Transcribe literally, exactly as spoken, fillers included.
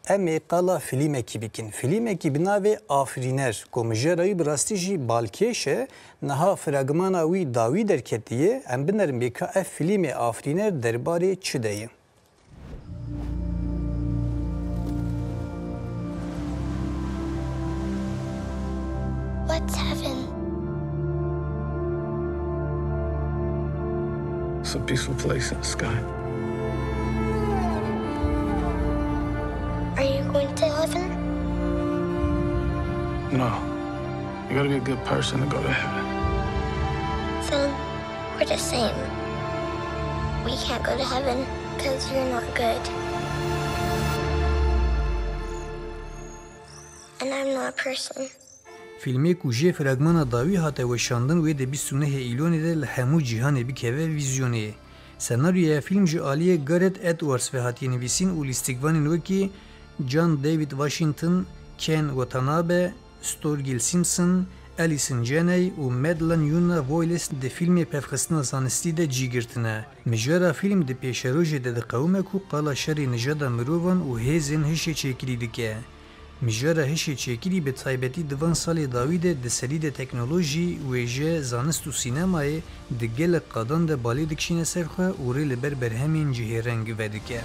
Em ê qala filîmekî bikin. Filîmekî bi navê Afirîner, ku mijara wî bi rastî jî balkêş e, niha fragmana wî dawî derketiye, em binerin bê ka ev filîmê Afirîner derbarê çi de ye. What's heaven? It's a peaceful place in the sky. Are you going to heaven? No. You gotta be a good person to go to heaven. Then we're the same. We can't go to heaven because you're not good. And I'm not a person. Fîlmê ku jê fragmana dawî hate weşandin, wê di bîst û nehê Îlonê de li hemû cîhanê bikeve vîzyonê. Senaryoya fîlm ji aliyê Gareth Edwards ve hatiye nivîsîn û lîstikvanên wekî John David Washington, Ken Watanabe, Storgill Simpson, Alison Janney û Madeline Yuna Voyles di fîlmê pevxistina zanistî de cî girtine. Mijara fîlm di pêşerojê de diqewime ku qala şerê nijada mirovan û hêzên hişê çêkirî dike. Mijara hişê çêkirî bi taybetî di van salê dawî de di serî de teknolojî, wêje, zanist û sînemayê di gelek qadan de balê dikişîne ser xwe û rê li ber berhemên cihêreng vedike.